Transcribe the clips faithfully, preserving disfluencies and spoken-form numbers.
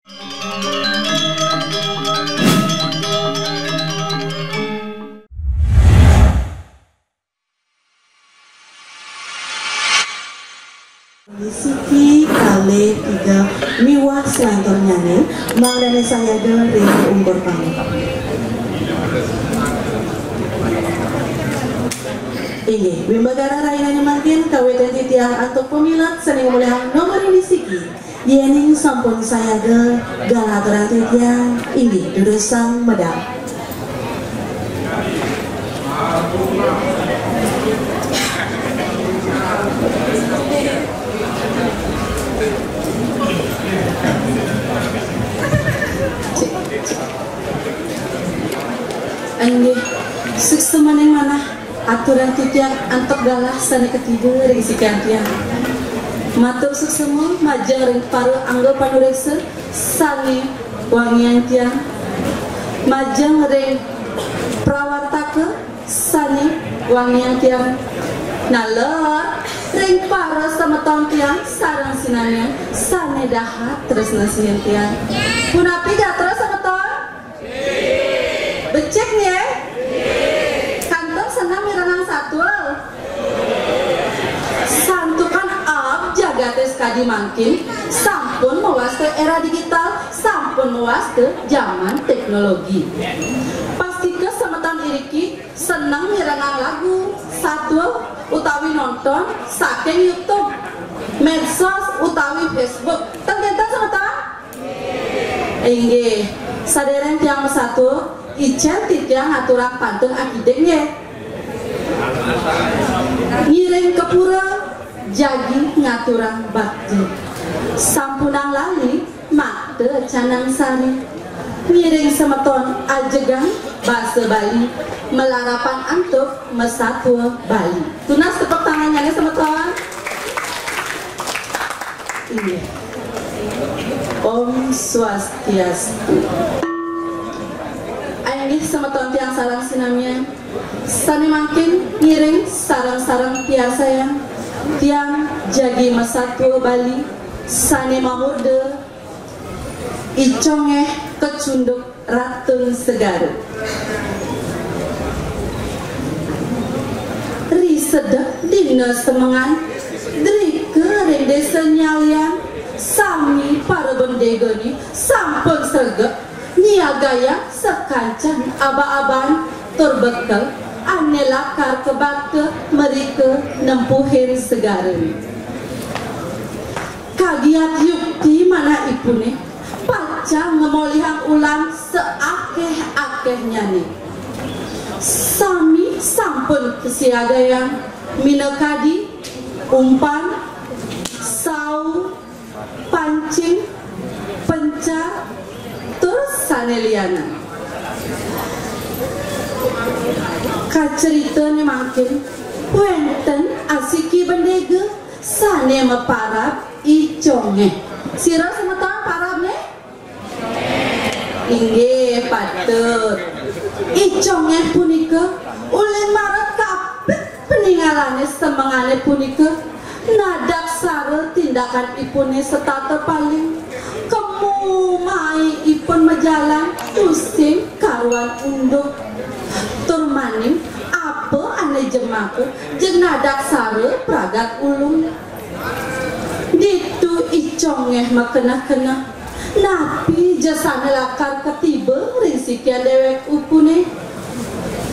Siki kalih tiga miwah salanturnyané mangdané sayaga ring ungkur panggung. Inggih, wimbakara rahinané mangkin kawitin titiang antuk pamilet sané ngamolihang nomor indisiki. Yéning sampun sayaga, galah aturang titiang, inggih durusang medal. Inggih, suksmaning manah aturang titiang antuk galah sané katiba ring sikian tiang. Matur suksma majeng ring para angga panuréksa sané wangiang tiang. Majeng ring prawartaka sané wangiang tiang. Naler ring para semeton tiang sareng sinamian sané dahat tresna sihin tiang. Punapi gatra semeton? Becik nggih? Kantun seneng mirengang satua? Santukan aab jagaté sakadi mangkin sampun mawasta éra digital, sampun mawasta jaman téknologi. Pastika semeton iriki seneng mirengang lagu, satua utawi nonton saking YouTube, medsos utawi Facebook. Ten kénten semeton? Inggih, sadéréng tiang masatua, icén titiang ngaturang pantun akidik nggih. Ngiring ka pura, jagi ngaturang bakti. Sampunang lali, makta canang sari. Ngiring semeton ajegang basa Bali, malarapan antuk masatua Bali. Tunas tepuk tangannyané semeton. Inggih. Om Swastiastu. Inggih semeton tiang sareng sinamian. Sané mangkin ngiring sareng-sareng piarsayang tiang jagi masatua Bali sané mamurda I Congéh Kecunduk Ratun Segara. Ri sedek dina semengan, drika ring Désa Nyalian, sami para bendégané sampun sregep nyiagayang sakancan aba-aban tur bekel ané lakar kabakta mrika nempuhin segara. Kagiat yukti manah ipuné pacang ngamolihang ulam saakéh-akéhnyané. Sami sampun kasiagayang minakadi umpan, sau, pancing, pencar, tur sané lianan. Kaceritané mangkin, wénten asiki bendéga sané maparab I Congéh. Sira semeton parabné? Inggih, patut. I Congéh punika ulin mara kapit paningalané semengané punika nadaksara tindakan ipuné setata paling. Kemu mai ipun majalan tusing karuan unduk. Tur maning apa ané jemaka jeg nadaksara pragat ulung. Ditu I Congéh makeneh-keneh, napi ja sané lakar katiba ring sikian déwék ipuné.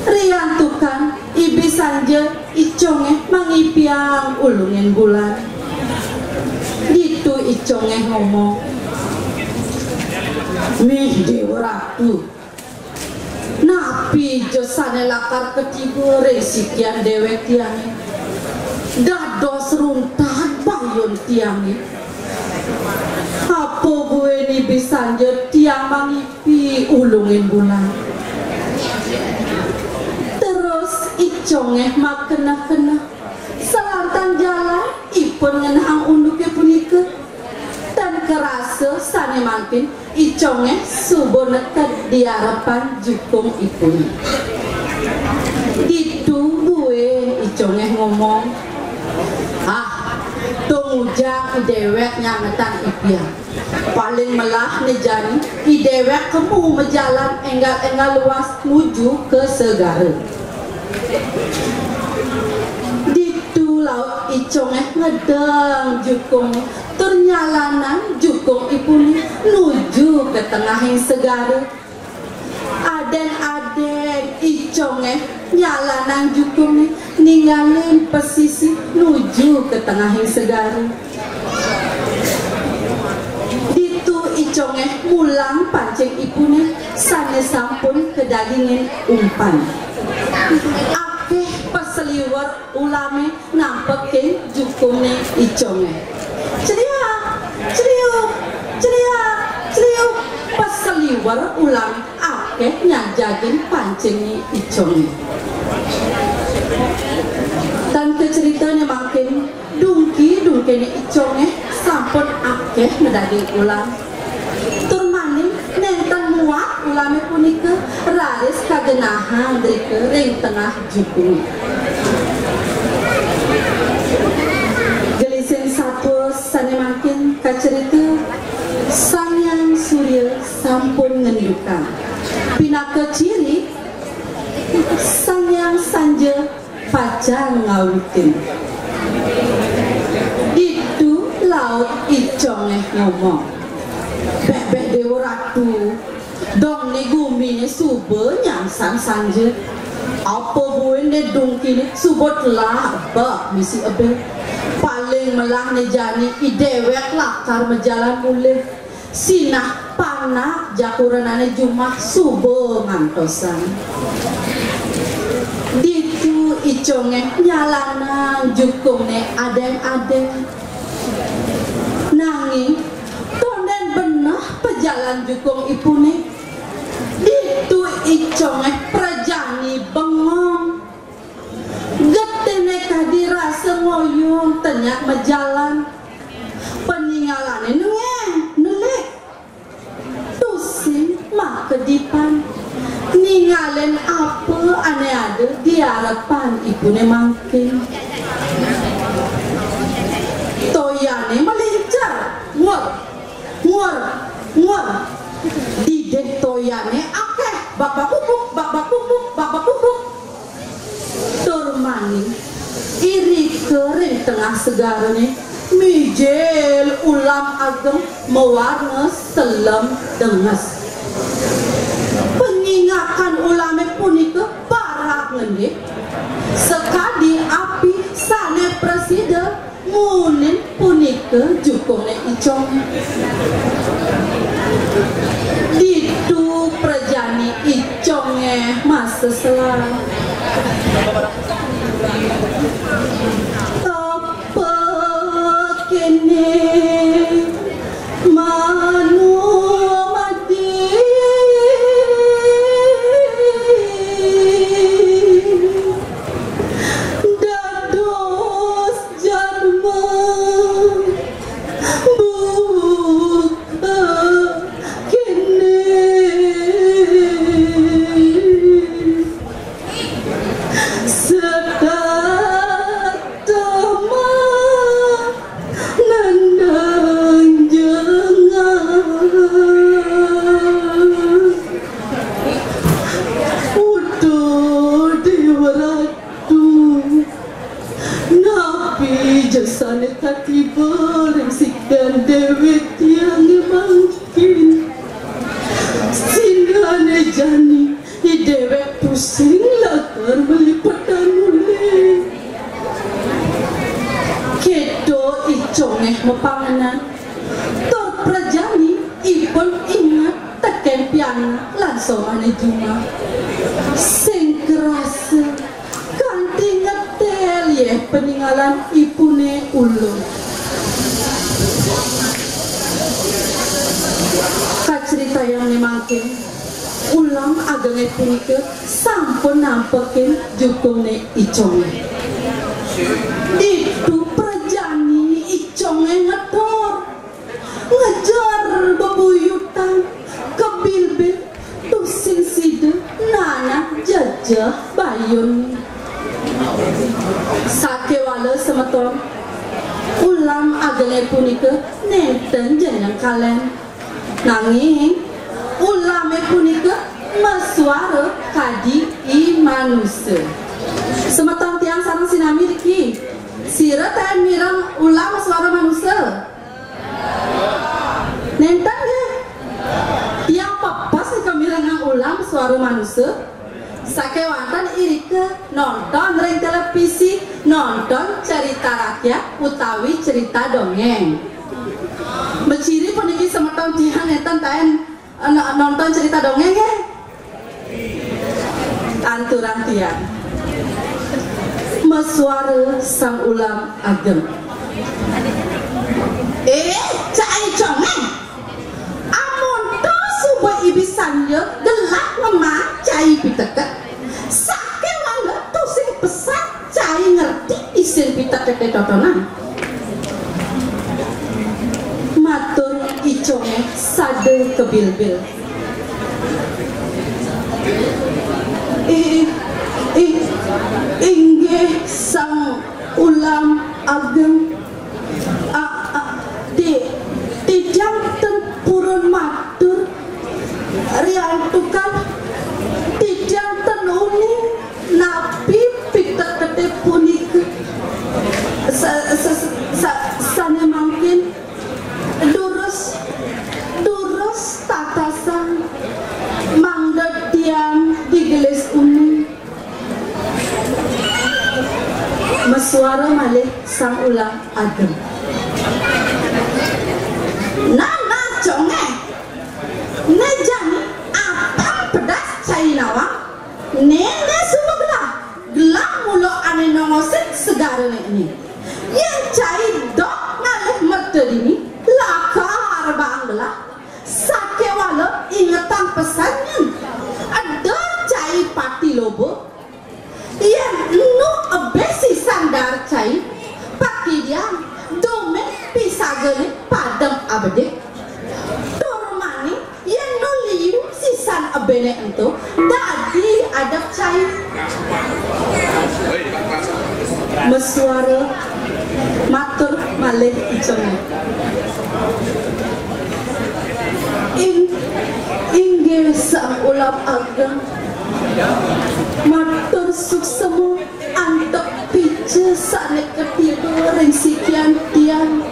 Riantukan ibi sanja I Congéh mangipiang ulungin bulan. Ditu I Congéh ngomong, "Mih Déwa Ratu, napi ja sané lakar katiba ring sikian déwék tiangé? Dados runtag bayun tiangé. Apa buin ibi sanja tiang mangipi ulungin bulan?" Terus I Congéh makeneh-keneh. Salantang jalan ipun ngenehang unduké punika. Tan karasa sané mangkin I Congéh suba neked di arepan jukung ipuné. Ditu buin I Congéh ngomong, "Ah, Tung ujang i déwék nyangetang ipian. Paling melah né jani, i déwék kemu majalan énggal-énggal luas nuju ka segara. Ditu laut Icongé ngedeng jukungné, tur nyalanang jukung ipuné nuju ka tengahing segara. Adén-adén Icongé nyalanang jukungné, ninggalin pesisih nuju ka tengahing segara. Ditu Icongé mulang pancing ipuné sané sampun kadagingin umpan. Akéh paseliwer ulamé nampekin jukungné Icongé. Celiak, celiuk, celiak, celiuk, paseliwer ulamé akéh nyajagin pancingné Icongé. Tan kaceritané mangkin, dungki-dungkiné Icongé sampun akéh ngadaging ulam. Tur maning nénten muat ulamé punika, raris kagenahang drika ring tengah jukungé. Gelisin satua sané mangkin kacerita, Sang Hyang Surya sampun ngendukang. Pinaka ciri, Sang Hyang Sanja pacang ngawitin. Ditu laut Icongé ngomong, "Béh, béh, Déwa Ratu, dong né guminé suba nyansan sanja. Apa buin né dungkiné suba telah bek misi ebé. Paling melah né jani i déwék lakar majalan mulih. Sinah panak jak kurenané jumah suba ngantosang." Ditu Icongé nyalanang jukungné adéng-adéng. Nanging tondén beneh pajalan jukung ipuné. Ditu Icongé prajani bengong. Getiné kadi rasa ngoyong, té nyak majalan. Paningalané nengéng, nelik. Tusing makedipan. Ningalin apa ané ada di arepan ipuné mangkin. Toyané malincer. Nguer, nguer, nguer. Didih toyané akéh, bak-bak-bubuk, bak-bak-bubuk, bak-bak-bubuk. Tur maning, irika ring tengah segarané, mijil ulam ageng mawarna selem denges. Panyingakan ulamé punika parak ngendih, sakadi api sané prasida munin punika jukungné Icong. Ditu prajani Icongé maseselan. Tapa kéné manumadi dados jadma buka kéné. Setata manandang jengat. Uduh Déwa Ratu. Napi jasané katiba ring sikian déwék tiangé mangkin? Sinané jani i déwék tusing lakar malipetan mulih. Kéto Icongé mapangenan. Tur prajani ipun inget tekén pianak lan somané jumah. Sing karasa kanti ngetél yéh paningalan ipuné ulung. Kacritayang né mangkin, ulam agengé punika sampun nampekin jukungné Icongé. Ditu prajani Icongé ngetor. Ngejer bebuyutan, kebilbil, tusing sida nanak jejeh bayun. Sakéwala semeton, Punika nénten jeneng kalén. Nanging ulamé punika masuara kadi i manusa. Semeton tiang sareng sinami niki, sira taén mireng ulam masuara manusa? Nénten nggih. Tiang pepes nika mirengang ulam masuara manusa. Sakéwanten irika nonton ring télévisi, nonton cerita rakyat utawi cerita dongéng. Maciri puniki semeton tiang nénten taén, eh, no-, nonton cerita dongéng nggih? Anturan tiang. Masuara Sang Ulam Ageng. Eh, cai congéng. Amonto suba ibi sanja gelah ngemaang cai piteket, sakéwala tusing pesan cai ngerti isin piteketé totonan. Matur i congéh sada kebilbil. Ih, ih, inggih Sang Ulam Ageng. Ah, ah, ti-, titiang ten purun matur, riantukan titiang ten uning napi piteketé punika. Sa-, sa-, sa-, sané mangkin durus, durus tatasan mangda tiang digelis uning. Masuara malih Sang Ulam Ageng. Nah, nah, congéh. Né jani apang pedas cai nawang. Né, né suba gelah. Gelah mula ané nongosin segarané né. Yén cai dok ngalih merta dini, lakar baang gelah. Sakéwala ingetang pesan nyén. Eda cai pati loba. Yén enu ebih sisan daar cai, pakidian, dumin pisagané padem abedik. Tur mani, yén enu liu sisan ebihné ento, dadi adep cai. Masuara matur malih i congéh. Ing-, inggih Sang Ulam Ageng. Matur suksema antuk pica sané katiba ring sikian tiang.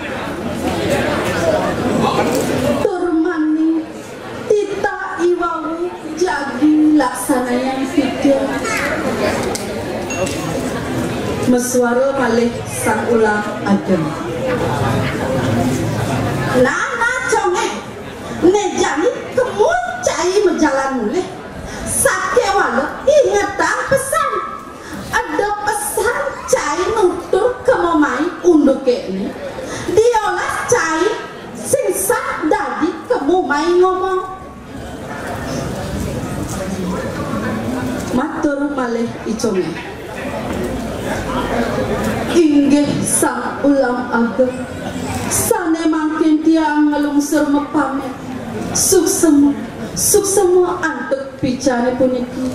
Tur mani titah i wau jagi laksanayang titiang. Masuara malih Sang Ulam Ageng. Nah, nah, congéh. Né jani kemu cai majalan mulih. Sakéwala ingetang pesan. Eda pesan cai nutur kemu mai unduké né. Diolas cai sing sah dadi kemu mai ngomong. Matur malih i congéh. Inggih Sang Ulam Ageng. Sané mangkin tiang nglungsur mapamit. Suksema, suksema antuk picané puniki.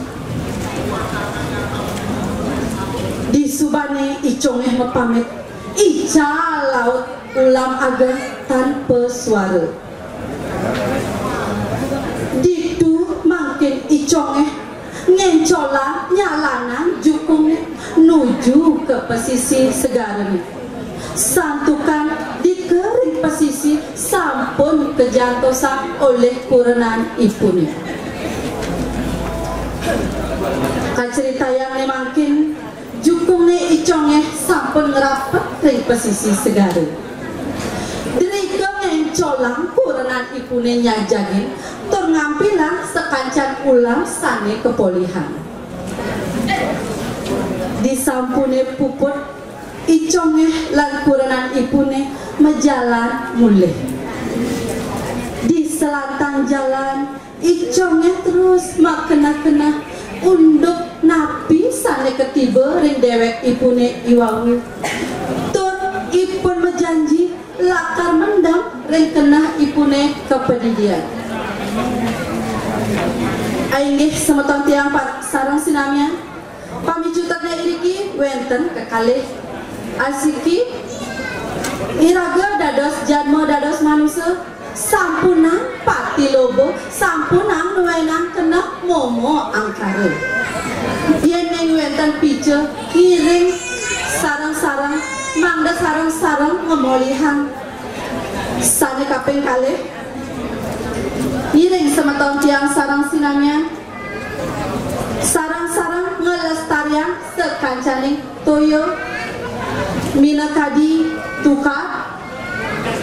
Disubané i congéh mapamit, ical laut Ulam Ageng tanpa suara. Ditu mangkin i congéh ngéncolang nyalanang jukungné nuju ka pasisi segarané. Santukan dika ring pasisi sampun kajantosang olih kurenan ipuné. Kacritayang né mangkin, jukungné i congéh sampun ngrapet ring pasisi segara. Drika ngéncolang kurenan ipuné nyajagin tur ngampilang sakancan ulam sané kapolihang. Disampuné puput, i congéh lan kurenan ipuné majalan mulih. Di selantang jalan, i congéh terus makenah-kenah unduk napi sané katiba ring déwék ipuné i wau. Tur ipun majanji lakar mendem ring keneh ipuné kapadidian. Inggih semeton tiang pa-, sareng sinamian, pamicutetné iriki wénten kekalih. Asiki, Iraga dados jadma dados manusa, sampunang pati loba, sampunang nuénang keneh momo angkara. Yén nénten pica, ngiring sareng-sareng, mangda sareng-sareng ngemolihang. Sané kaping kalih, ngiring semeton tiang sareng sinamian, sareng-sareng ngelestariang sakancaning toya minakadi tukad,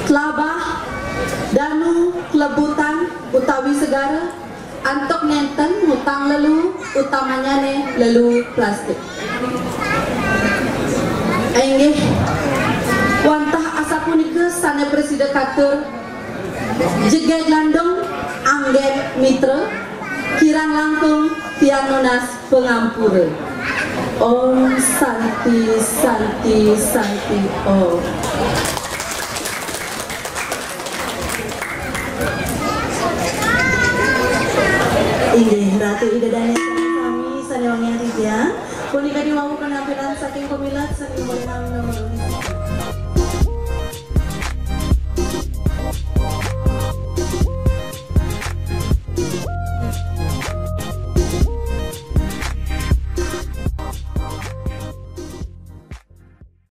tlabah, danu, klebutan, utawi segara, antuk nénten ngutang lelu, utamanyané lelu plastik. Inggih, wantah asapunika sané prasida katur, jegég landung anggén mitra, kirang langkung tiang nunas pangampura. Om Santi, Santi, Santi, Om. Inggih, Ratu Ida Dané sareng sami sané wangiang titiang. Punika diwawu penampilan saking pamilet sané wenang nomor unis.